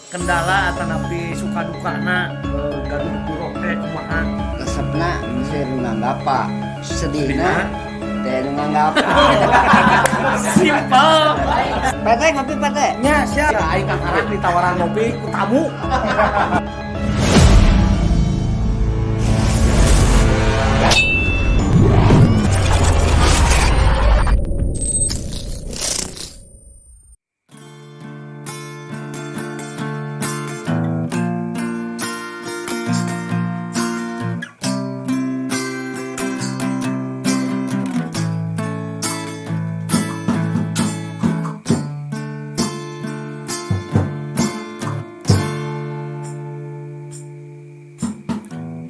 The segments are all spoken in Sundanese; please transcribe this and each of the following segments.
Kendala atanapi suka dukana gaduh buruh teh kumaha? Resepna seueur nu nganggap, Pak. Sedihna teh nu nganggap. Simpel. PT ngopi PT. Nya siap. Aing kakarak ditawaran ngopi ku tamu.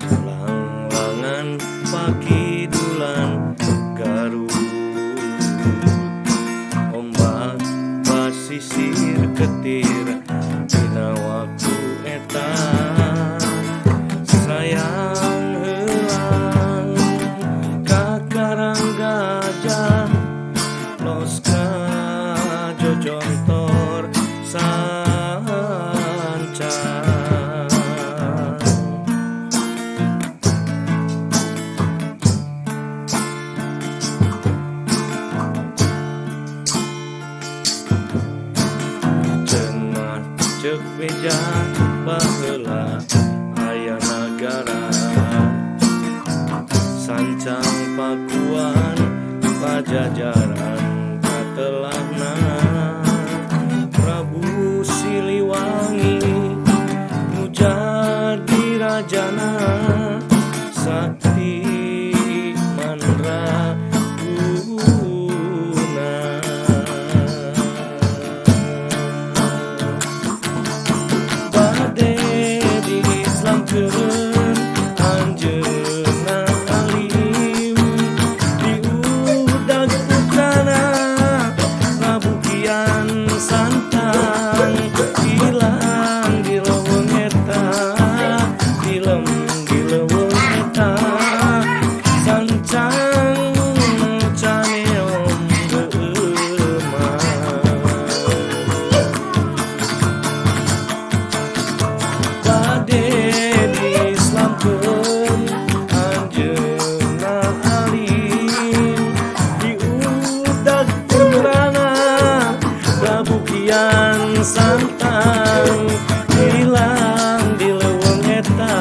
Langlangan pakidulan Garut, ombak pasisir ketir dina waktu eta, sayang heulang ka Karang Gajah, los ka Jojontor sancang. Cenah ceuk beja baheula aya nagara Sancang Pakuan Pajajaran, katelahna Prabu Siliwangi nu jadi rajana, sakti mandraguna. Bade diislamkeun anjeunna alim, diudag putrana Prabu Kian Santang, hilang di leuweung eta, dilem di leuweung eta, sancang caneom geueuman. Bade diislamkeun anjeunna alim, diudag putrana Prabu Kian Santang, hilang di leuweung eta,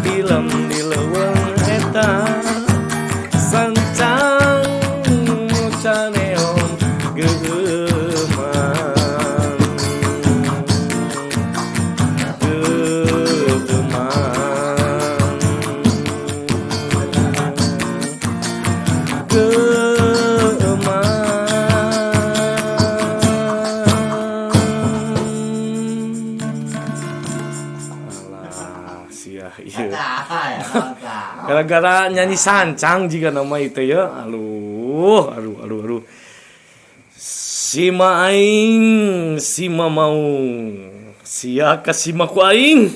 dilem di leuweung eta, sancang caneom geueuman, geueuman, geueuman. Alah, sia ieu. Gara-gara nyanyi sancang juga nama itu ya. Aduh, aduh, aduh, aduh. Sima aing, sima mau. Sia kasima ku aing.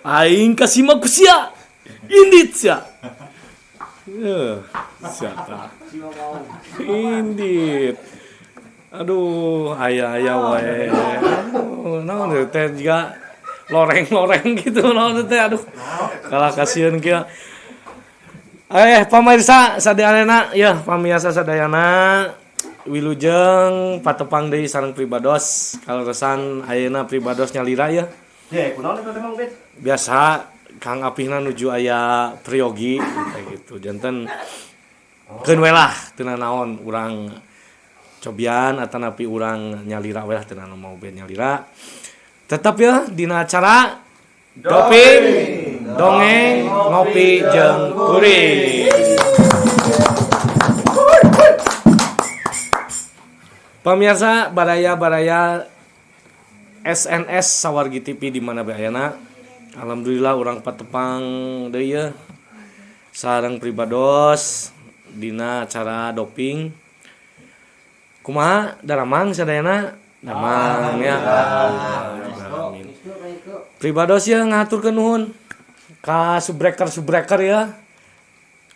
Aing kasima ku sia. Indit sia. Siapa? Indit. Aduh, aya-aya wae. Aduh, naon teh teh juga loreng-loreng gitu naon teh, aduh. Kalah kasieun kieu. Pamirsa sadayana ya, pamirsa sadayana, wilujeng patepang deui sareng pribados. Kaleresan ayeuna pribados nyalira ya. Ya, kunaon eta teh Mang Bet? Biasa Kang Apihna nuju aya priyogi kayak gitu. Janten keun we lah teu naon urang cobian atanapi urang nyalira we lah, teu naon mau bet nyalira. Tetap ya dina acara Doping Dongeng Ngopi Jeung Kuring. Pemirsa baraya-baraya SNS Sawargi TV di mana bae ayana. Alhamdulillah urang patepang deui ye sareng pribados dina acara doping. Kumaha daramang sadayana? Damang ya. Amin. Pribados ya ngaturkeun nuhun ka subbreaker-subbreaker ya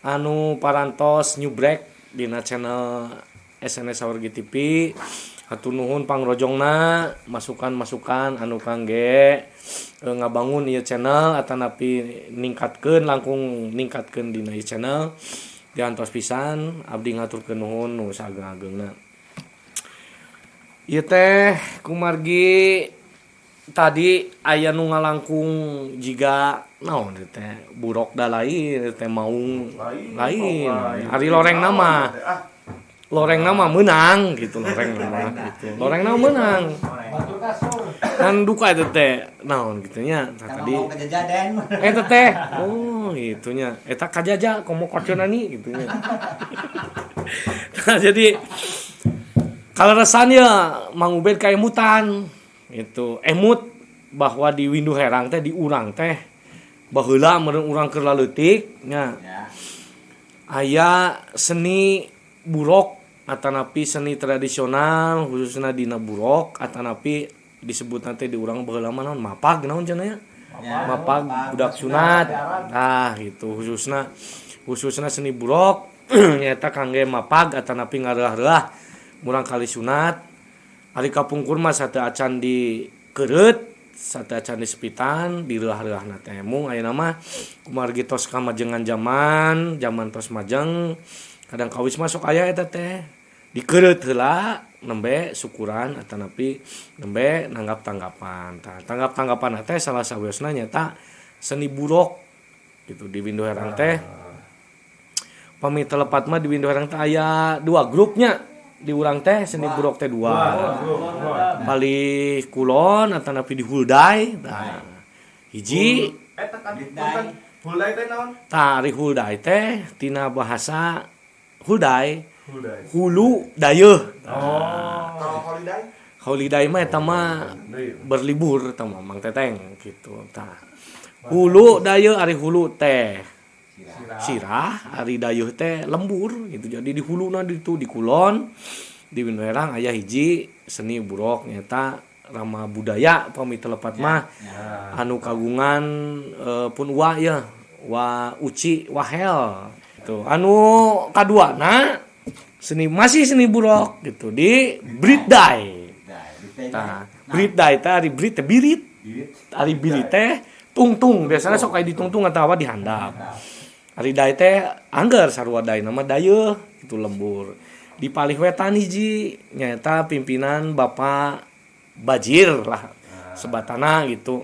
anu parantos nyubrek dina channel SNS Sawargi TV. Hatur nuhun pangrojongna, masukan-masukan anu kangge ngabangun ieu channel atanapi ningkatkeun, langkung ningkatkeun dina ieu channel. Diantos pisan abdi ngaturkeun nuhun nu saageng-agengna. Ieu teh kumargi tadi aya nu ngalangkung jiga naon ieu teh, burok da lain teh, maung lain. Ari loreng nama, loreng nama meunang gitu, loreng nama gitu, loreng nama meunang kan duka itu teh naon gitu nya. Tah, tadi eta teh, oh gitu nya, eta kajaja komo koconani gitu nya. Nah, jadi kaleresan ya Mang Ubed kaemutan itu, emut bahwa di Windu Herang teh, di urang teh baheula meureun urang keur laleutik nya aya seni burok atanapi seni tradisional, khususnya dina burok atanapi disebut nanti di urang baheula mah naon, mapag naon cenah nya, mapag budak sunat. Nah gitu, khususna khususna seni burok nyaeta kangge mapag atanapi ngareuah-reuah murang kali sunat. Ari kapungkur mah sateuacan dikeureut, sateuacan disepitan, direuah-reuahna teh. Mung ayeuna mah kumargi tos kamajengan zaman, zaman tos majeng, kadang kawis mah sok aya eta teh dikeureut heula nembe syukuran atanapi nembe nanggap tanggapan. Tah, tanggap-tanggapan teh salah sawiosna nyaeta seni burok gitu di Windu Herang teh. Pami telepat mah di Windu Herang teh aya dua grupnya. Di urang teh seni burok teh dua. Palih kulon atanapi di Huldai. Tah, hiji. Eta kan punten, Huldai teh naon? Tah, ari Huldai teh tina bahasa Huldai. Huldai. Hulu dayeuh. Oh. Kalau holiday? Holiday mah eta mah berlibur eta mah Mang Teteng gitu. Tah. Hulu dayeuh, ari hulu teh sirah, ari dayeuh teh lembur gitu. Jadi di huluna ditu di kulon di Windu Herang aya hiji seni burok nyaeta Rama Budaya pami telepat mah, anu kagungan pun wa ya wa Uci Wahel gitu. Anu kaduana seni, masih seni burok gitu, di Britdai. Tah, Britdai teh ari Brit teh birit. Ari birit teh tungtung, biasanya sok aya ditungtung atawa dihandap. Ari dai teh angger sarua dai nama dayeuh itu lembur. Di palih wetan hiji nyaeta pimpinan Bapak Bajir lah sebatana gitu.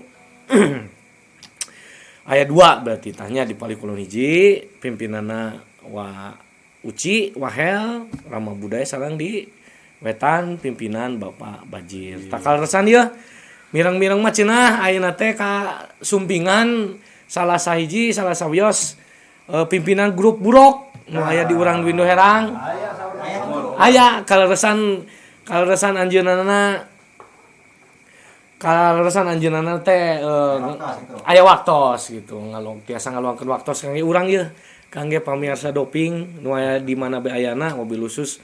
Aya dua berarti tanya, di palih kulon hiji pimpinanna wa Uci Wahel Rama Budaya, sareng di wetan pimpinan Bapak Bajir. Tah, kaleresan ieu mireng-mireng mah cenah ayeuna teh ka sumpingan salah sahiji, salah sawios pimpinan grup burok nu aya di urang Windu Herang. Aya kaleresan, kaleresan anjeunna, kaleresan anjeunna teh aya waktos gitu, ngalong tiasa ngaluangkeun waktos kangge urang ieu, kangge pamirsa doping nu aya di mana be ayana, mobil khusus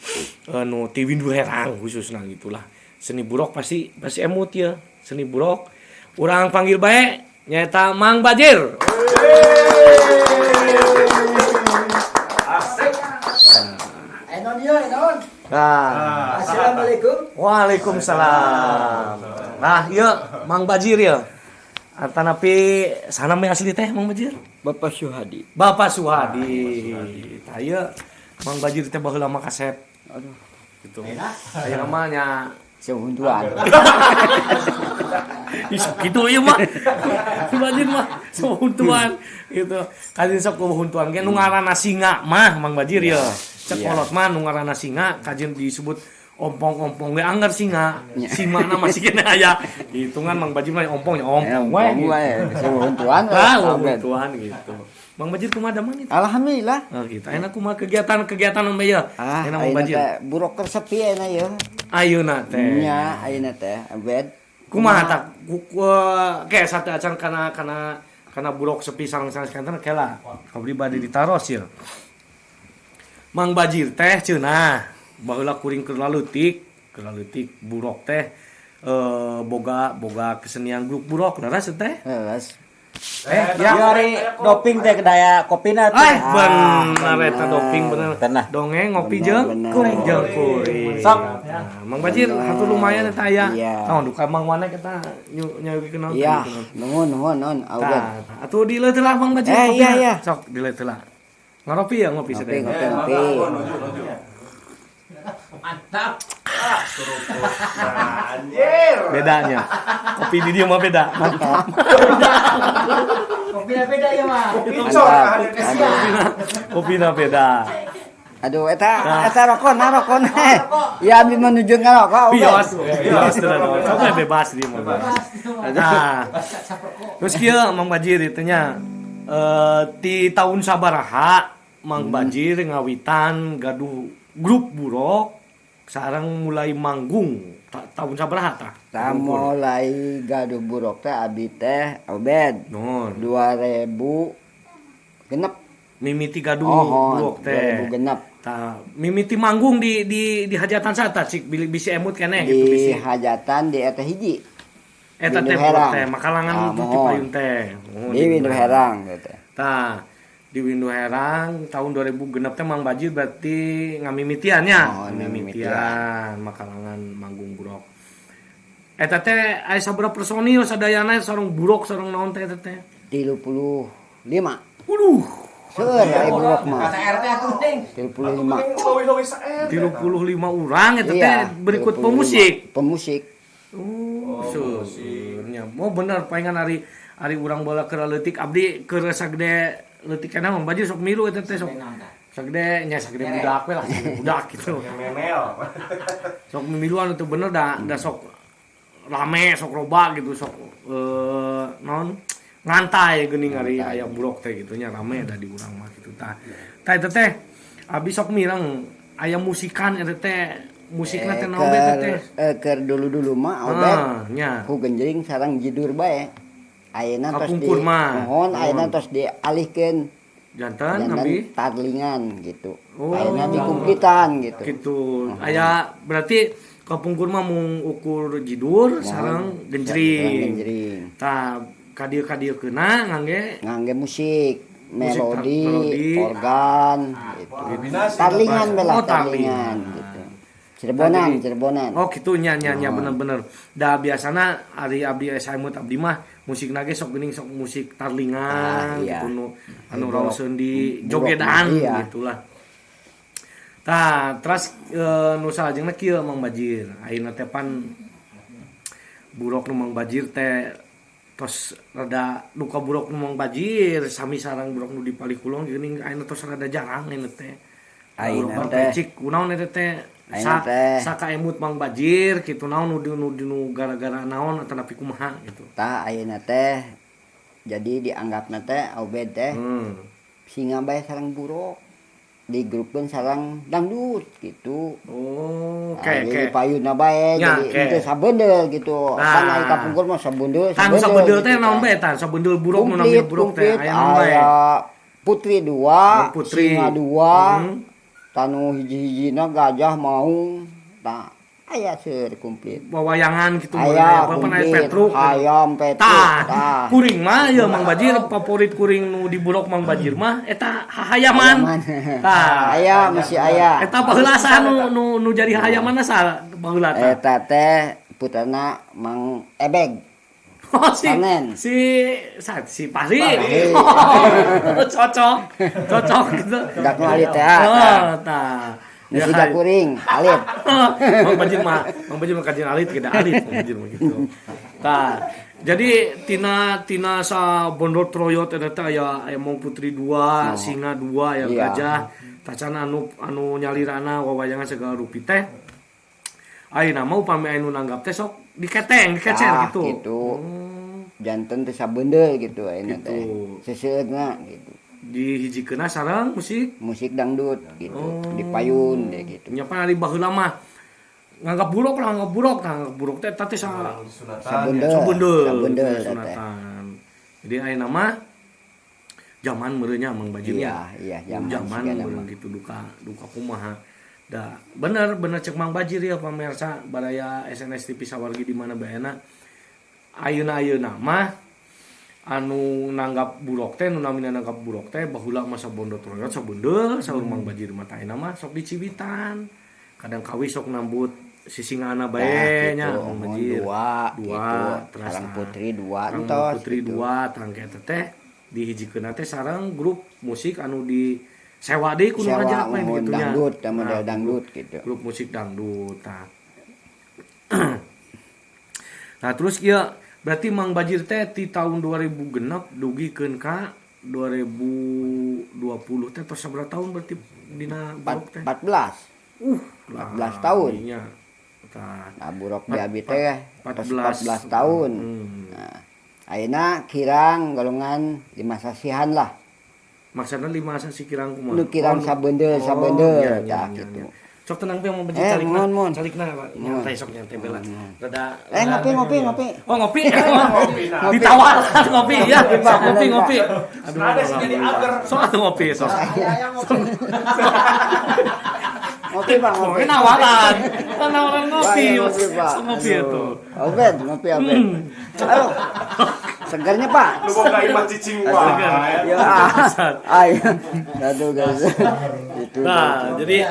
nu ti Windu Herang khususna gitulah. Seni burok pasti pasti emut ya seni burok. Urang panggil bae nyaeta Mang Bajir. Asik. Enon ieu, enon. Nah. Assalamualaikum. Waalaikumsalam. Nah, ieu Mang Bajir ya. Atanapi sana asli teh Mang Bajir? Bapak Suhadi. Bapak Suhadi. Tah, ieu Mang Bajir teh baheula mah kasep. Aduh. Gitu. Aya namanya Sehuntuan. Ih, gitu ieu mah. Si Bajir mah sehuntuan gitu. Kajeun sok kuhuntuan ge nu ngaranna singa mah Mang Bajir ya. Cek kolot mah nu ngaranna singa kajeun disebut ompong-ompong ge anggar singa. Simana masih kena aya. Hitungan Mang Bajir mah ompong ya ompong we. Ompong we, sehuntuan. Ah, huntuan gitu. Mang Bajir kumaha damang itu? Alhamdulillah. Oh gitu. Enak kumaha kegiatan-kegiatan nembe ya? Ah, enak Mang ayeuna Bajir. teh buruk keur sepi ayeuna ye. Ayeuna teh. Nya, ayeuna teh abed. Kumaha tah? Ke sateuacan kana kana kana buruk sepi sareng-sareng kanten kela. Kabri bade ditaros ya. Mang Bajir teh cenah baheula kuring keur laleutik buruk teh boga boga kesenian grup buruk, leres teh? Leres. Ya. Ya ari doping teh kedaya kopina teh. Eh, bener eta doping bener. Bener. Dongeng ngopi Bener, jeung bener. kuring jeung kuring. Sok. Nah, Mang Bajir hatur lumayan eta aya. Iya. Naon duka Mang Wana kita nyayogikeun naon? Iya, nuhun nuhun nuhun auget. Tah, atuh dileut heula Mang Bajir. Eh, kopina. iya, iya. Sok dileut heula. Ngopi ya ngopi Ngopi sadaya. ngopi ngopi. Mantap. Anjir. Bedanya. Kopi di dia mah beda. Mantap. Kopi beda ya, Mas. Kopi cor Mantap. ada Aduh. Kopina beda. Aduh, eta eta rokona rokona. Ya abdi menuju ngarokok. Ubed. Bios, bios tenan. Sok we bebas di mah. Nah, terus kieu Mang Bajir itu nya ti tahun sabaraha Mang Bajir ngawitan gaduh grup buruk sareng mulai manggung tahun sabaraha tah? Tah mulai gaduh buruk teh abi teh Obed Nuhun. 2000 genep. Mimiti gaduh Oh, buruk teh. 2000 genep. Tah, mimiti manggung di hajatan sata cik bisi emut keneh gitu Di bisi. hajatan di eta hiji. Eta teh Windu buruk Herang. teh makalangan Ah, itu ti mohon. payun teh. Mohon Di Windu Herang gitu. Tah, di Windu Herang tahun 2000 genep teh Mang Bajir berarti ngamimitian nya. Oh, Ngamimitian makalangan manggung buruk. Eta teh aya sabaraha personil sadayana sareng buruk sareng naon teh eta teh? 35. Waduh, Seueur aya buruk mah. Kata RT atuh ning. 35. Leuwih-leuwih saer. 35 urang eta teh Iya, berikut 35. pemusik. Pemusik. Oh, seueurnya. Mau bener palingan ari ari urang bola keur leutik abdi keur sagede leutik keneh Mang Bajir sok milu eta teh sok sagede nya sagede budak we lah, sagede budak gitu. Memel. Sok mimiluan itu bener da da sok rame sok loba gitu sok naon ngantai geuning ari aya buruk teh gitu nya rame da di urang mah gitu tah. Tah eta teh abi sok mireng aya musikan eta teh musikna teh naon bae eta teh? Keur dulu-dulu mah Obed Ah, nya. ku genjring sareng jidur bae. Ayeuna tos di Kapungkur mah. mohon ayeuna Mohon. tos dialihkeun Jantan jantan ambi tarlingan gitu. Oh. Ayeuna dikumplitan gitu. Gitu. Aya berarti kapungkur mah mung ukur jidur sareng Sareng genjring. genjring. Tah kadieu-kadieu keuna ngangge Ngangge musik, Musik melodi, melodi. organ gitu. Tarlingan belah Oh, tarlingan tarlingan. gitu. Cirebonan, Jadi- Cirebonan. Oh gitu nya nya nya bener-bener. Da biasana ari abdi saemut abdi mah musik nage sok geuning sok musik tarlingan Ah, iya. gitu nu anu Buruk. raoseun di Buruk jogedan mah, iya. gitulah. Tah, terus nu salajengna kieu Mang Bajir. Ayeuna teh pan buruk nu Mang Bajir teh tos rada duka buruk nu Mang Bajir sami sareng buruk nu di Palikulon geuning ayeuna tos rada jarang ayeuna teh. Ayeuna Buruk teh. Cik kunaon eta teh Ayeuna sa teh. sakaemut Mang Bajir kitu naon nu nu nu gara-gara naon atanapi kumaha gitu. Tah ayeuna teh jadi dianggapna teh Obed teh singa bae sareng buruk digrupkeun sareng dangdut gitu. Oh, Nah, oke jadi oke. payuna bae Ya, jadi oke. henteu sabeundel gitu. Nah. Kan ari kapungkur mah sabeundel Tah nu sabeundel teh gitu naon teh. bae tah? Sabeundel buruk nu namina Komplit, buruk teh komplit. aya naon bae? Aya putri dua, Oh, putri. singa dua, tanu hiji-hijina gajah maung. Tah aya seueur komplit. Wawayangan gitu Aya apa aya komplit, Petruk. ayam petruk. Tah, Tah. kuring mah ya Mang Bajir favorit kuring nu di buruk Mang Bajir mah eta hahayaman. Hayaman. Tah. Aya masih aya. Eta baheula saha nu nu nu jadi hayamanna saha baheula tah? Eta teh putrana Mang Ebeg. Oh, si Panen. si si Fahri. Fahri. Oh, cocok. Cocok gitu. Dak nu alit teh. ah, Oh, tah. tah. Nu siga kuring, alit. Mang Bajir mah, Mang Bajir mah kajian alit kita alit Mang Bajir mah gitu. Tah. Jadi tina tina sa bondol troyot eta teh aya aya Mong Putri dua, singa dua, ya Iya. gajah, tacana anu anu nyalirana wawayangan segala rupi teh. Ayeuna mah upami aya nu nanggap teh sok diketeng, dikecer Tah, gitu. gitu. Janten teh sabeundel gitu ayeuna teh. Gitu. Seseueurna gitu. Dihijikeunna sareng musik. Musik dangdut gitu, Oh. dipayun deh gitu. Nya pan ari baheula mah nganggap buruk lah, nganggap buruk, tah nganggap buruk teh eta teh sa Sunatan. Sabeundel. sabeundel, Sabeundel gitu, eta teh. sunatan. Jadi ayeuna mah zaman meureunnya Mang Bajir Iya, iya, zaman zaman sigana meureun mah. gitu duka duka kumaha. Da bener bener cek Mang Bajir ya pamirsa baraya SNS TV sawargi di mana baena. Ayeuna-ayeuna mah Anu nanggap burok teh nu namina nanggap burok teh baheula masa bondot royot sabeundeuh saur Mang Bajir mah tah mah sok diciwitan. Kadang kawi sok nambut sisingana bae nya Mang Bajir. Dua gitu, sareng putri dua entos. Putri dua tangke eta teh dihijikeun teh sareng grup musik anu di sewa deui kudu ngajak main gitu nya. Dangdut, model dangdut gitu. Grup musik dangdut tah. Nah terus ieu berarti Mang Bajir teh ti tahun 2006 dugikeun ka 2020 teh tos sabaraha tahun berarti dina burok teh? 14. 14 tahun. Nya. Tah. Nah burok di abi teh 14 tahun. Nah, ayeuna kirang golongan 5 sasihan lah. Maksudna 5 sasi kirang kumaha? Nu kirang sabeundeuh sabeundeuh tah kitu. Sok tenang pe mau benci calikna. Calikna nyantai sok nyantai bela. Rada ngopi. Oh ngopi. Ditawarkan ngopi ya. Sok ngopi. Aduh. Ada sih jadi ager. Sok atuh ngopi sok. Ngopi Bang, ngopi. Nawaran. Nawaran ngopi. Sok ngopi itu. Obed, ngopi Obed. Aduh. Segarnya Pak. Lu boga imah cicing wae. Ya. Ayo. Aduh guys. Itu. Nah, jadi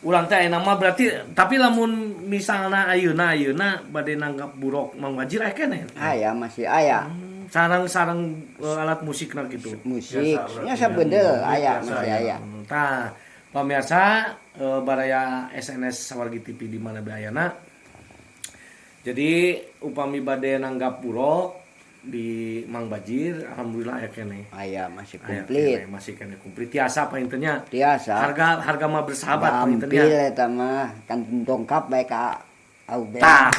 urang teh ayeuna mah berarti tapi lamun misalna ayeuna bade nanggap burok Mang Bajir aya keneh. Aya masih aya. Sarang-sarang alat musikna gitu. Musik nya sabeundeuh aya masih aya. Tah, pamirsa baraya SNS Sawargi TV di mana bae ayana. Jadi upami bade nanggap burok di Mang Bajir alhamdulillah aya keneh. Aya masih komplit. Masih keneh komplit tiasa paintennya. Tiasa. Harga mah bersahabat paintennya. Gampil eta mah kan dongkap bae ka Aubed. Tah.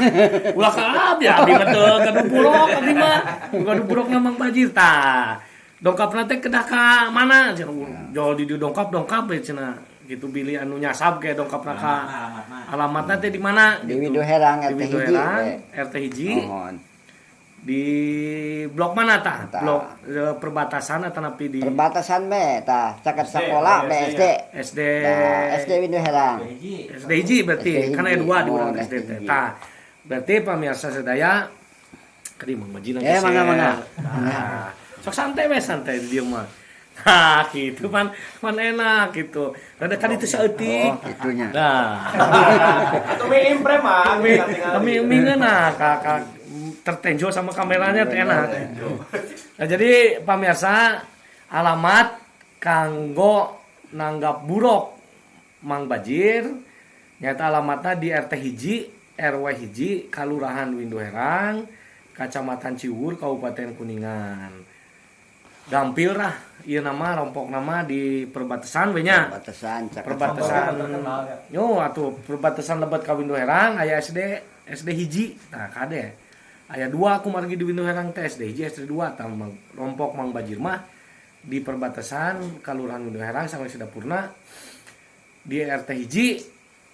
Ulah ka abi abi mah teu gaduh burok abi mah. Gaduh burokna Mang Bajir tah. Dongkapna teh kedah ka mana cenah. Jol di dongkap we cenah. Gitu bilih anu nyasab ge dongkapna ka alamatna teh di mana? Di Winduherang RT hiji. RT hiji. Di blok mana tah? Blok perbatasan atau napi di perbatasan be tah caket sekolah BSD. SD. Nah, SD Winduherang. SD hiji berarti kan aya 2 di urang SD teh. Tah. Berarti pamirsa sadaya kadi Mang Bajir geser. Mangga. Nah, sok santai we santai di dieu mah. Nah, gitu pan enak gitu. Rada kan itu saeutik. Oh, kitunya. Nah. Atuh mi imprem mah. Mi ngeunah ka tertenjo sama kameranya teh enak. Nah, jadi pamirsa alamat kanggo nanggap burok Mang Bajir nyata alamatna di RT hiji RW hiji Kalurahan Winduherang Kacamatan Ciwur Kabupaten Kuningan. Gampil lah ieu nama rompok nama di perbatasan we nya. Perbatasan. Yo atuh perbatasan lebet ka Winduherang aya SD hiji. Nah kade aya 2 kumargi di Winduherang teh SD hiji SD 2 tah rompok Mang Bajir mah di perbatasan Kalurahan Winduherang sareng Sidapurna di RT hiji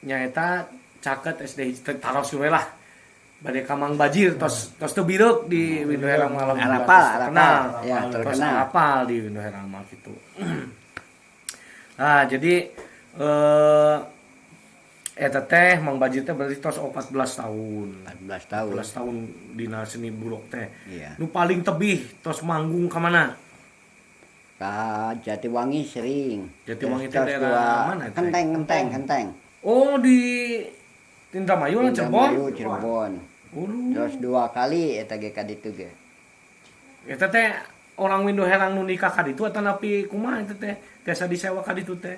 nyaeta caket SD hiji taros we lah bade ka Mang Bajir tos teu bireuk di Winduherang malam terkenal ya terkenal apal di Winduherang mah kitu. Nah jadi eta teh Mang Bajir teh berarti tos 14 tahun. 14 tahun dina seni burok teh. Iya. Nu paling tebih tos manggung ka mana? Ka Jatiwangi sering. Jatiwangi teh daerah mana teh? Kenteng. Oh di Indramayu lah Cirebon. Indramayu Cirebon. Terus 2 kali eta ge ka ditu ge. Eta teh orang Winduherang nu nikah ka ditu atanapi kumaha eta teh? Tiasa disewa ka ditu teh.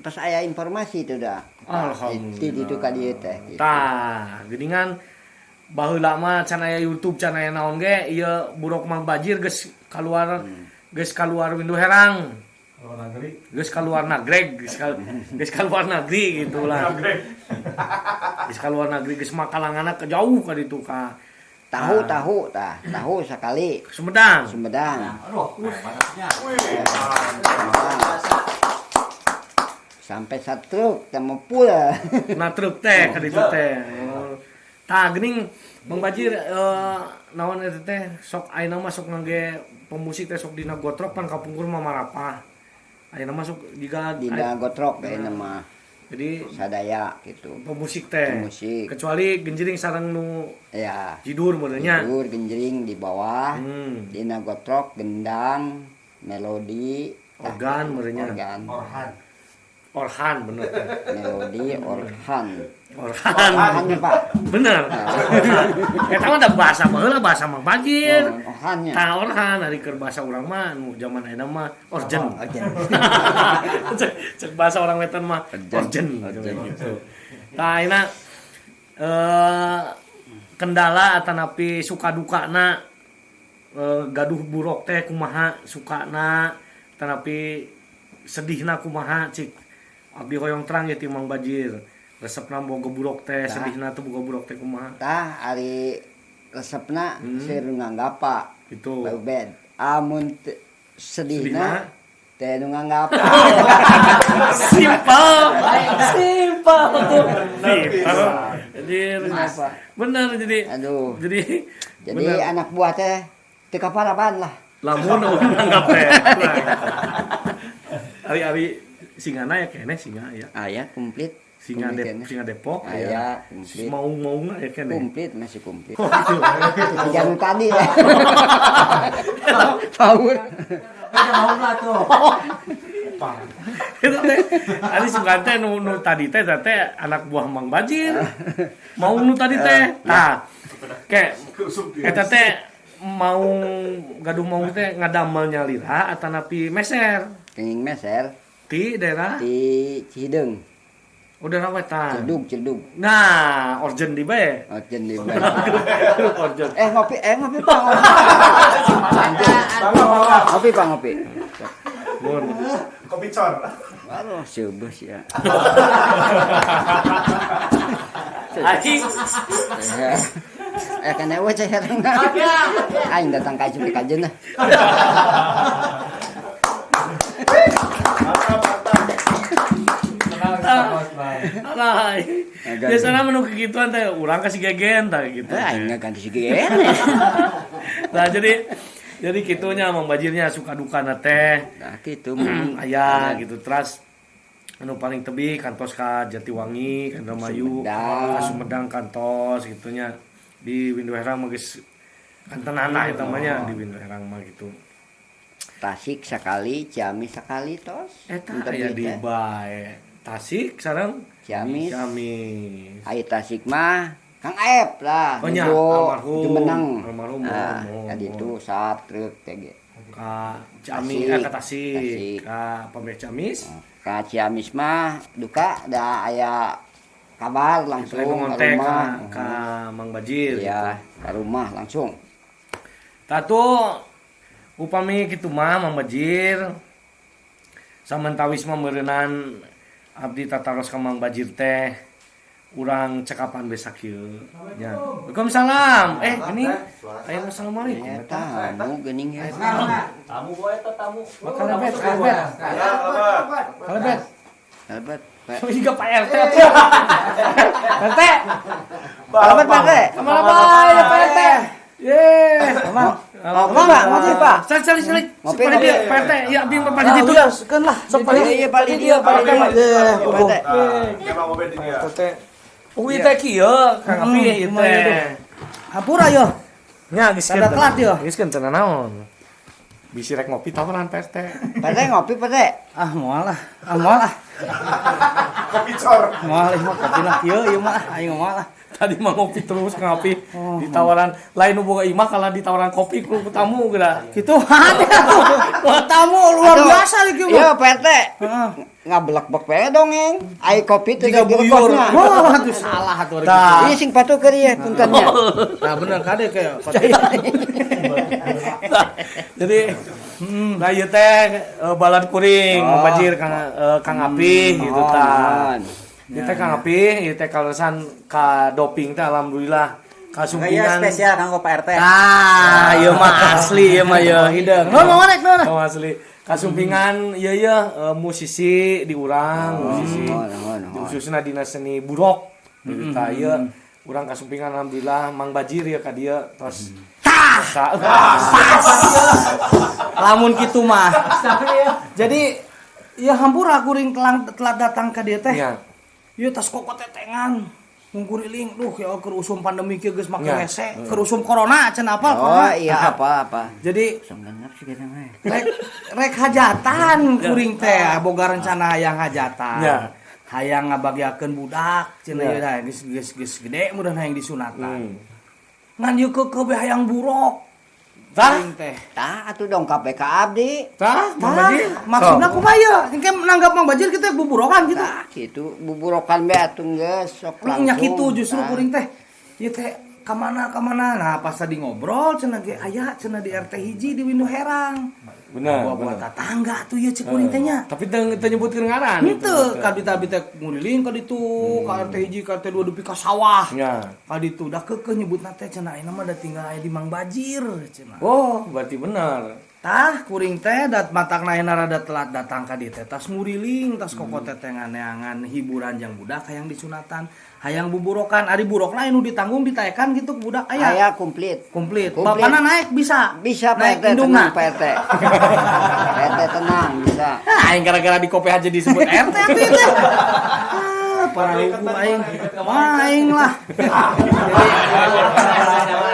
Terus aya informasi itu dah. Alhamdulillah. Di ditu ka dieu teh. Gitu. Tah, geuningan baheula mah can aya YouTube can aya naon ge ieu burok Mang Bajir geus kaluar geus kaluar Winduherang. Geus kaluar nagreg, geus kaluar negeri gitu lah. Geus kaluar negeri geus makalangana ke jauh ka ditu ka tahu tah, tahu sekali. Sumedang. Aduh, panasnya. Sampai satruk teh pula. Nah truk teh ka ditu teh. Tah geuning Mang Bajir naon eta teh sok ayeuna mah sok ngangge pemusik teh sok dina gotrok pan kapungkur mah marapah. Ayeuna mah sok jiga dina gotrok ayeuna mah. Jadi Sadaya gitu. Pemusik teh. Pemusik. Kecuali genjering sareng nu Ya. jidur modelnya. Tidur genjering di bawah. Dina gotrok gendang, melodi, tah, Organ merenya. Organ. Orhan. Orhan bener. Melodi orhan. Orhan. Orhan ya, Pak. Bener. Eta mah da bahasa baheula bahasa Mang Bagir. Oh, orhannya. Tah orhan ari keur bahasa urang mah nu zaman ayeuna mah orjen. Oh, orjen. Cek bahasa orang wetan mah Orjen. orjen gitu. Tah ayeuna kendala atanapi suka dukana gaduh buruk teh kumaha sukana atanapi sedihna kumaha, cik abdi hoyong terang ya ti Mang Bajir, resepna boga buruk teh. Tah. Sedihna tuh boga buruk teh kumaha? Tah ari resepna seur nganggap, Pak. Itu. Pak Ubed. Amun Sedihna? sedihna teh nu nganggap. Simpel simpel tuh pinter jadi Kenapa? Bener jadi. Aduh. Jadi Jadi bener. anak buah teh teu kaparaban lah. Lamun eueuh nganggap teh ari-ari singana ya kene singa ya. Aya komplit. Singa Komplit keneh. Singa Depok. Aya komplit. Maung-maungna ya kene. Komplit, masih komplit. Oh, gitu. Jangan tadi ya. Power. Ada mau lah tuh. Itu teh ari sugan teh nu nu tadi teh teh teh anak buah Mang Bajir mau nu tadi teh. Tah ke eta teh mau gaduh mau teh ngadamel nyalira atanapi meser? Kenging meser. Di daerah? Di Cihideung. Oh, daerah wetan. Ciledug, Ciledug. Nah, orjen di bae. Orjen di bae. Orjen. Eh ngopi, Pak. Ngopi, Pak, ngopi. Mun. Kopi cor. Aduh, seubeuh ya. Aing Eh kan eueuh ceh herang. Aing datang ka Cupi kajeun lah. Alah. Biasana menu kegituan teh urang kasih gegen tah gitu. Eh aing ganti si gegen. Nah, jadi kitunya Mang Bajirnya suka dukana teh. Nah, kitu. Aya gitu terus anu paling tebih kantos ka Jatiwangi, ka Indramayu, Sumedang. ka Sumedang kantos gitunya. Di Windu Herang mah geus kantenana eta mah nya di Windu Herang mah gitu. Tasik sekali, Ciamis sekali tos. Eta Teu aya tebih di teh. bae. Tasik sareng Ciamis. Ciamis. Ai Tasik mah Kang Aep lah. Oh nya, Nuju almarhum. Jumeneng. Almarhum, Nah, mohon, ka mohon. ditu saat truk teh ge. Ka Ciamis, Tasik. ka Tasik, Tasik. ka Pameh Ciamis. Ka Ciamis mah duka da aya kabar langsung Lain ke ngontek ka, rumah. ka Mang Bajir. Iya, ke rumah langsung. Tatu upami kitu mah Mang Bajir samantawis mah meureunnan abdi tataros ka Mang Bajir teh urang cekapan besak ieu nya. Waalaikumsalam. Eh, geuning. Aya assalamualaikum Ya, eta. tamu geuning ya. Tamu boy eta tamu. Kalebet, kalebet. Kalebet. Kalebet, Pak. Juga Pak RT atuh. RT. Kalebet, Pak RT. Kemana bae ya Pak RT? Ye. Ngopi, Pak, ngopi, Pak. Sali sali sali. Ngopi, Ngopi ngopi. Pak RT. Ya abdi Pak di ditu. Keun lah, sok paling. Iya, paling dia, paling dia. Pak RT. Emang mobil di dia. RT. Uwi teh kieu, Kang Api ieu teh. Hampura yo. Nya geus Rada telat yo. Geus keun teu naon. Bisi rek ngopi tawaran Pak RT. Pak RT ngopi, Pak RT. Ah moal lah. Ah moal lah. Kopi cor. Moal ieu mah kopi lah kieu ieu mah aing moal lah. Tadi mah ngopi terus Kang Api ditawaran lain nu boga imah kalah ditawaran kopi ku tamu geura. Kitu ada tuh. Wah, tamu luar Aduh. biasa iki mah. Iya, Pak RT. Heeh. Ngabelek-bek bae dongeng. Ai kopi teh Jiga buyur. Wah, tuh salah atuh ari Tah. Ini sing patuh keur ieu puntennya. gitu. Nah, bener kade kayak Jadi nah ieu teh balad kuring Oh. Mang Bajir Kang Kang Api gitu tah. Mohon. Ieu teh Kang Api, ieu teh kaleresan ka doping teh alhamdulillah kasumpingan. spesial kanggo Pak RT. Ah, ieu mah asli ieu mah ieu hideung. Nuhun Mang Onek, nuhun. Oh, asli. Kasumpingan ieu ieu musisi di urang, musisi. Mohon, mohon, mohon. Khususna dina seni burok. Gitu tah ieu urang kasumpingan alhamdulillah Mang Bajir ya ka dieu tos. Tah. Lamun kitu mah. Jadi ya hampura kuring telat datang ka dieu teh. Iya. Ieu tas kokotetengan. Ngungkuriling, duh ya keur usum pandemi kieu geus make WC, keur usum corona cenah apal Oh iya apa-apa. Jadi Usum genep sih kita mah. Rek hajatan kuring teh boga rencana hayang hajatan. Hayang ngabagiakeun budak cenah ieu teh geus geus geus gede mudah hayang disunatan. Ngan ieu keukeuh we hayang buruk. Tah? Tah atuh dongkap we ka abdi. Tah, Mang Bajir. Maksudna kumaha ieu? Engke nanggap Mang Bajir kitu buburokan gitu. Tah kitu buburokan we atuh geus sok langsung. Nya kitu justru kuring teh. Ieu teh ka mana? Nah, pas tadi ngobrol cenah ge aya cenah di RT hiji di Windu Herang. Bener. Buat tetangga tuh ieu cek kuring teh nya. Tapi teu nyebutkeun ngaran. Henteu, ka ditu teh nguriling ka ditu, ka RT hiji, ka RT 2 dupi ka sawah. Nya. Ka ditu da keukeuh nyebutna teh cenah ayeuna mah da tinggal aya di Mang Bajir cenah. Oh, berarti bener. Tah kuring teh dat matakna ayeuna rada telat datang ka dieu teh tas nguriling, tas kokotetengan neangan hiburan jang budak hayang disunatan, hayang buburokan, ari burokna anu ditanggung ditaekan gitu ku budak aya. Aya komplit. Komplit. Bapana naik bisa. Bisa naik Pak RT indungna. tenang Pak RT. Pak RT tenang bisa. Ah, aing gara-gara di kopi aja disebut RT atuh teh. Ah, para hukum aing. Wah, aing lah.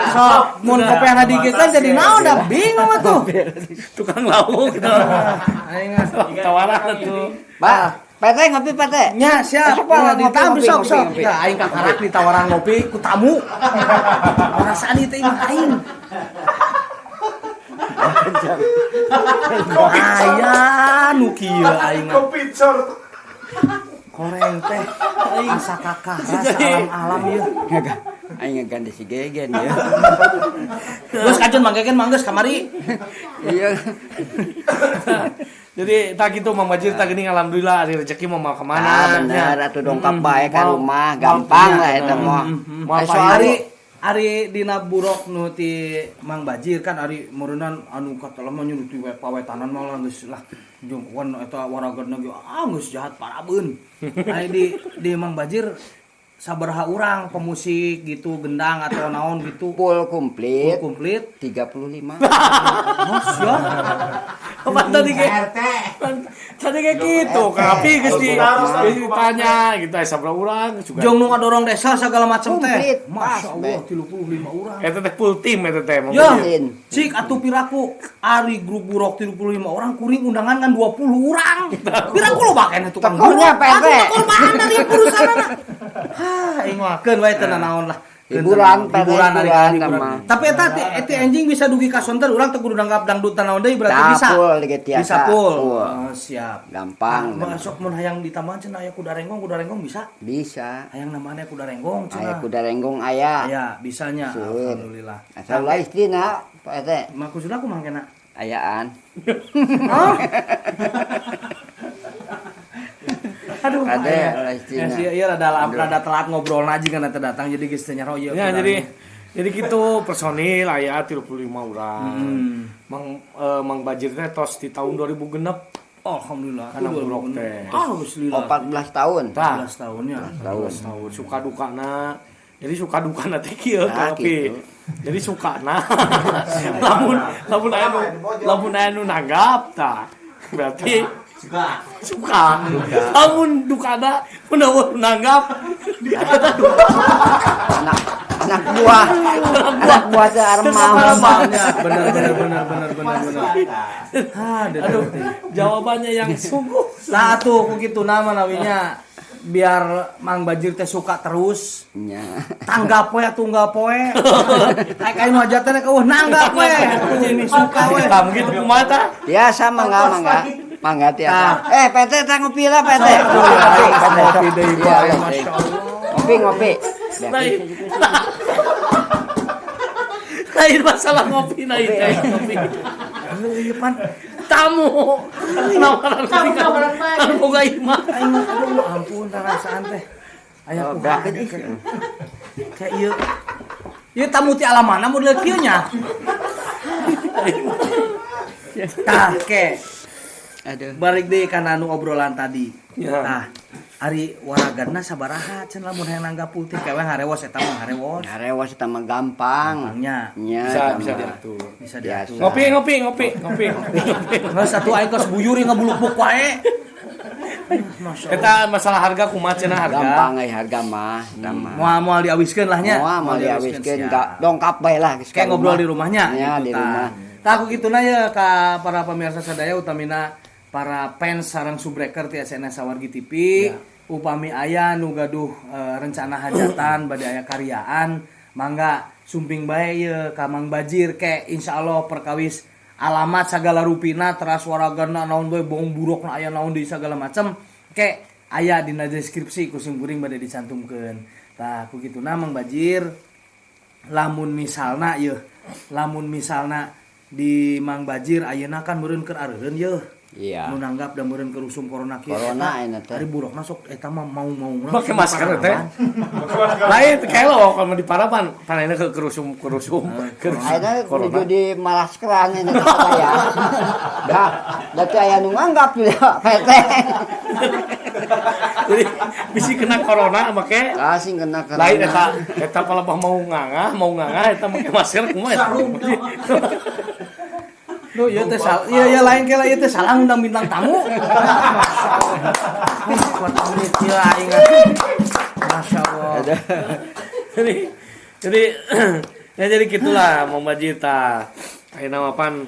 Sok mun kopiahna dikit jadi naon da bingung atuh. Tukang lauk gitu. Aing ah. Tawaran atuh. Pak, Pak RT ngopi Pak RT. Nya siap. Ditamu sok sok. Tah aing kakarak ditawaran ngopi ku tamu. Perasaan ieu teh imah aing. Aya nu kieu aing. Kopi cor. Koreng teh asa kakah rasa alam-alam ieu. Aing ngaganti si Gegen ya. Geus kajeun Mang Gegen mah geus kamari. Iya. Jadi tak gitu Mang Bajir tak geuning alhamdulillah ari rezeki mau mau kemana. Ah bener atuh dongkap bae ka rumah gampang lah eta mah. Moal Ari ari dina buruk nu ti Mang Bajir kan ari meureunnan anu katelah mah nu ti pawetanan mah lah geus lah jongkoan eta waragadna ge ah geus jahat parabeun. Ari di Mang Bajir sabaraha urang pemusik gitu gendang atau naon gitu full komplit. Full komplit 35. Mas ya. Apa tadi ge? Tadi kayak gitu, Kang Api geus ditanya gitu sabaraha urang juga. Jong nu ngadorong desa segala macam teh. Masya Allah 35 urang. Eta teh full team eta teh. Ya. Cik atuh piraku ari grup buruk 35 orang kuring undangan kan 20 urang. Piraku loba keneh tukang buruk. Korban dari perusahaanna. Hah, aing mah keun wae teu naon lah. Hiburan, hiburan. Tapi eta eta anjing bisa dugi ka sonten urang teu kudu nanggap dangdut naon deui berarti bisa. Full, bisa full. Oh, siap. Gampang. Nah, sok mun hayang ditambahan cenah aya kuda renggong bisa? Bisa. Hayang nambahan aya kuda renggong cenah. Aya kuda renggong aya. Aya, bisanya alhamdulillah. Asal ulah istrina Pak RT. Maksudna kumaha kena? Ayaan. Hah? Aduh, ada ya, iya rada telat ngobrol aja kan datang jadi geus teu nyaro ieu. Ya, jadi gitu personil aya 35 urang. Mang Bajir teh tos di tahun 2006. Alhamdulillah. Kana buruk teh. Alhamdulillah. 14 tahun. 14 tahun ya. 14 tahun. Suka dukana. Jadi suka dukana teh kieu tapi jadi sukana. Lamun lamun aya nu nanggap tah. Berarti suka. Lamun dukana mun nanggap anak buah anak buah teh armam. Bener. Aduh, jawabannya yang sungguh. Nah atuh ku kitu nama nawinya biar Mang Bajir teh suka terus. Nya. Tanggap we atuh enggak poe. Kayak kain hajatan eueuh nanggap we. Atuh ini suka we. Tah gitu kumaha tah? Biasa mangga. Mangga tiasa. PT teh ngopi lah PT. Ngopi deui bae masyaallah. Ngopi. Lain masalah ngopi lain ngopi. Ieu pan tamu. Nawaran bae. Boga imah. Aduh ampun rasaan teh. Aya ku kayak ieu. Ieu tamu ti alam mana model kieu nya? Tah ke. Aduh. Balik deui kana anu obrolan tadi. Ya. Tah, ari waragadna sabaraha cenah lamun hayang nanggap putih kewe harewos eta mah harewos. Harewos eta mah gampang. Gampangnya. Nya, bisa diatur. Bisa diatur. Ngopi. Geus atuh aing tos buyur ngebuluk-buluk wae. Eta masalah harga kumaha cenah harga? Gampang euy harga mah, eta mah. Moal moal diawiskeun lah nya. Moal moal diawiskeun siap. da dongkap bae lah geus ka Kayak ngobrol di rumahnya Ya, gitu, di tah. rumah. Tah aku kituna ya ka para pemirsa sadaya, utamina para fans sareng subbreaker ti SNS Sawargi TV. Upami aya nu gaduh rencana hajatan bade aya karyaan, mangga sumping bae ye ka Mang Bajir. Ke insyaallah perkawis alamat sagala rupina, teras waragana naon bae, bong burukna aya naon deui sagala macem, ke aya dina deskripsi ku sim kuring bade dicantumkeun. Tah, ku kituna Mang Bajir, lamun misalna yeuh, lamun misalna di Mang Bajir ayeuna kan meureun keur areureun yeuh. Iya. Nu nanggap da meureun keur usum corona kieu. Corona Eta, ayeuna teh. ari burukna sok eta mah mau-mau. Pakai masker teh. Lain kelo kalau di parapan, panena ke kerusum kerusum kerusum Ayeuna corona. nuju di malaskeran ini saya. Dah, da teu aya nu nganggap ya, PT. Jadi bisi kena corona make Kasih kena corona. lain eta eta palebah mau ngangah eta make masker kumaha eta? Duh, ieu teh salah. Iya, iya lain kela ieu teh salah ngundang bintang tamu. Masya Allah. Kuat menit ieu aing. Masya Allah. Jadi ya jadi gitulah Mang Bajir tah. Ayeuna mah pan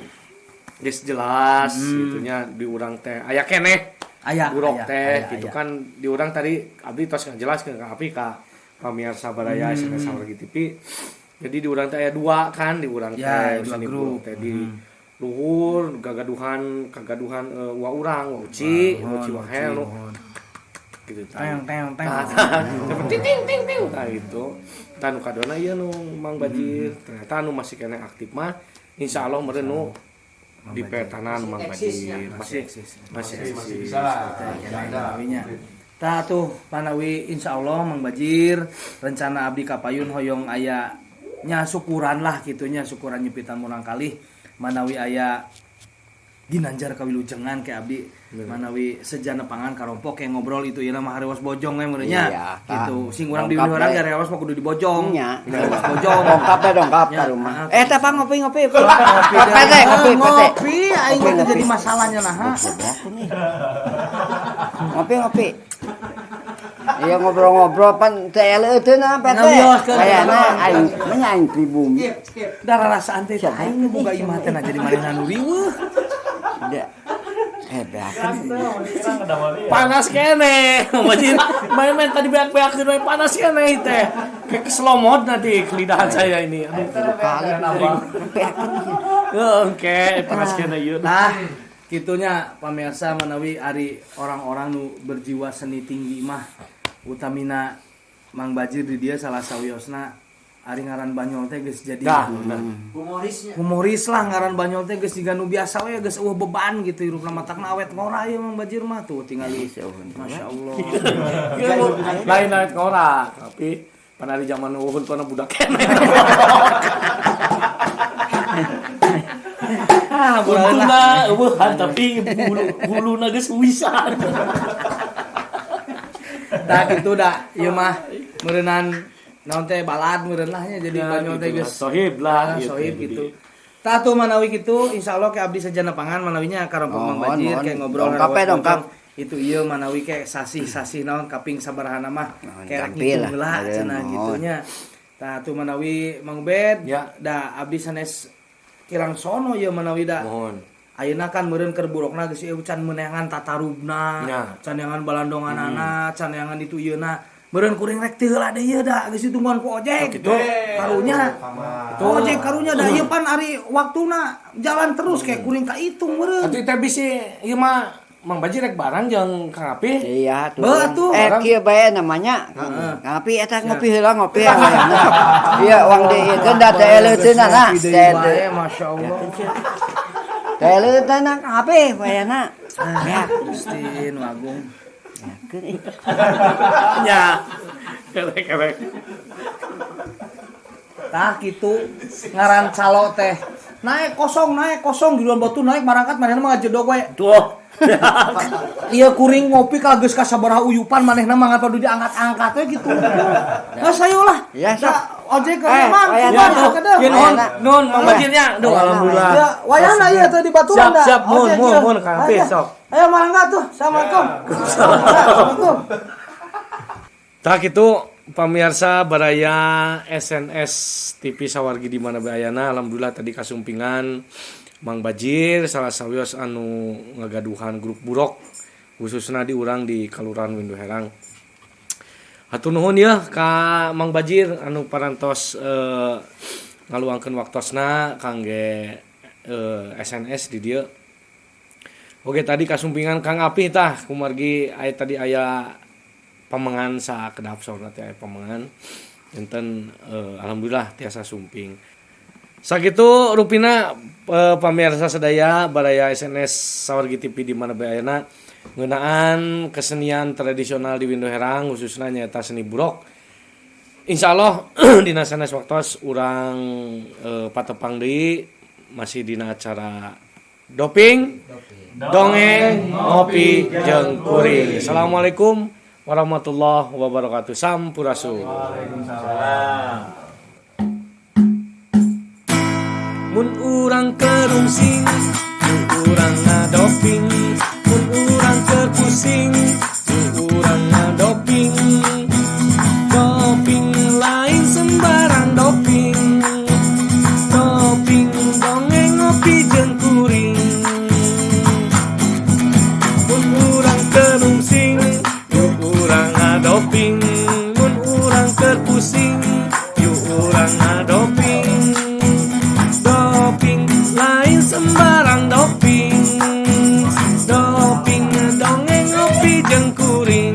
geus jelas gitunya di urang teh aya keneh Aya, buruk aya, teh aya, gitu aya. kan di urang tadi abdi tos ngajelaskeun ka abdi ka pamirsa baraya SNS Sawargi TV. Jadi di urang teh aya dua kan di urang Ya, teh dua seni grup. buruk teh di luhur gagaduhan kagaduhan wa urang wa uci wa uci wahel nu gitu tah. Teng teng teng. Tah, tah. Ting ting ting ting tah gitu. Tah nu kaduana ieu nu Mang Bajir. Ternyata nu masih keneh aktif mah insyaallah meureun nu di petanan Mang Bajir. Masih masih Masih eksis. bisa lah. Ada. Manawinya. Tah tuh manawi insyaallah Mang Bajir rencana abdi kapayun hoyong aya nya syukuran lah gitunya, syukuran nyepitan murang kali manawi aya ginanjar kawilujengan ke abdi manawi sejana pangan karompok kayak ngobrol itu ieu mah harewas bojong we meureun nya. Iya, tah. Gitu sing urang di Lengkap urang we. harewas mah kudu dibojong. Nya. Harewas bojong. Dongkap ya dongkap Ya, ka rumah. ah, Eh, teh apa ngopi ngopi. Ngopi Ngopi teh, ngopi ngopi. Ngopi aing Ngopi, mah jadi ngopi. masalahnya nah. Ngopi ngopi. Iya ngobrol-ngobrol pan teh eleuteun ah PT. Ngawioskeun. Kayana aing menya aing pribumi. Darah rasaan teh aing nu boga imah teh nah jadi manehna nu riweuh. Da. Eh, beakeun. Panas keneh Mang Bajir. Main-main tadi beak-beak di panas keneh teh. Kayak keselomot nanti kelidahan saya ini. Aduh. Tilu kali beakeun. Heeh, engke panas keneh ieu. Nah, gitunya pamirsa manawi ari orang-orang nu berjiwa seni tinggi mah utamina Mang Bajir di dia salah sawiosna ari ngaran Banyol teh geus jadi Dah, nah. Humorisnya. Humoris lah ngaran Banyol teh geus jiga nu biasa we, geus eueuh beban gitu hirupna, matakna awet ngora ieu Mang Bajir mah tuh tingali. Masya Allah. Lain lain ngora, tapi pada di zaman uhun tuh budak keneh. Ah, Untungna eueuhan tapi bulu buluna geus wisan. Tah gitu da ieu mah meureunan naon teh balad meureun lah nya jadi Banyol teh geus sohib lah Ah, gitu. sohib Jadi, gitu. Tah tuh manawi gitu insyaallah ke abdi sejana pangan manawinya karompok Mang Mohon, Bajir mohon. kayak ngobrol Dongkap ya, harewas dongkap. bojong. Itu ieu manawi kayak sasih-sasih naon kaping sabarahana mah Mohon, kayak gampil ngitung lah. heula Ada, cenah mohon. gitunya. Tah tuh manawi Mang Ubed Ya. da abdi sanes kirang sono ieu manawi da. Mohon. Ayeuna kan meureun keur burukna geus ieu can meunangan tatarubna, Ya. can neangan balandonganana, can neangan itu ieuna. Meureun kuring rek teu heula deui ieu da geus ditungguan ku ojek. Gitu. Karunya. Tuh ojek karunya da ieu pan ari waktuna jalan terus kayak kuring kaitung meureun. Atuh teh bisi ieu mah Mang Bajir rek barang jeung Kang Apih. Iya tuh. Beuh, atuh. Eh kieu bae namanya. Ngopi eta ngopi heula ngopi yang wayahna. Iya uang di itu da teh eleuteun nah. Ngopi deui Teh wae, Masya Allah. teh eleuteun nah ngopi wayahna. Ya. Gusti nu agung. Yakeun ih. Ya. Kerek-kerek. Tah kitu ngaran calo teh. Naik kosong di luar batu naik marangkat manehna mah ngajedog we. Tuh. Iya kuring ngopi ka geus ka sabaraha uyupan manehna mah ngan padu diangkat-angkat we gitu. Geus ayo lah. Ya, sok. Da, ojek Eh, ke mang. wayahna. Kumaha kada? Ya nuhun, nuhun Mang Bajirnya. Duh, alhamdulillah. Ya, wayahna ieu teh di baturan Siap, dah. siap, mun, Oke, mun, siap. mun, Kang Apih, Ayo. sok. Ayo mangga tuh. Assalamualaikum. Assalamualaikum. Tah kitu pamirsa baraya SNS TV sawargi di mana bae ayana, alhamdulillah tadi kasumpingan Mang Bajir salah sawios anu ngagaduhan grup burok khususna di urang di Kalurahan Windu Herang. Hatur nuhun ya ka Mang Bajir anu parantos ngaluangkeun waktosna kangge SNS di dieu. Oke, tadi kasumpingan Kang Apih tah kumargi aya tadi aya pamengan sakedap saurna teh aya pamengan janten alhamdulillah tiasa sumping. Sakitu rupina pamirsa sadaya baraya SNS sawargi TV di mana bae ayana ngeunaan kesenian tradisional di Windu Herang khususna nyaeta seni burok. Insyaallah dina sanes waktos urang patepang deui masih dina acara doping dongeng ngopi jeung kuring. Assalamualaikum warahmatullahi wabarakatuh. Sampurasun. Waalaikumsalam. Mun urang kerungsing, mun urang ngadoping, mun urang keur pusing, mun urang ngadoping. Doping lain sembarang doping. Doping dongeng ngopi jeung kuring. Mun urang kerungsing, yuk urang ngadoping, mun urang keur pusing, yuk urang ngadoping. Doping lain sembarang doping. Doping dongeng ngopi jeung kuring.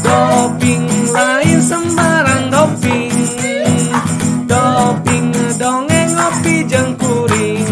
Doping lain sembarang doping. Doping dongeng ngopi jeung kuring.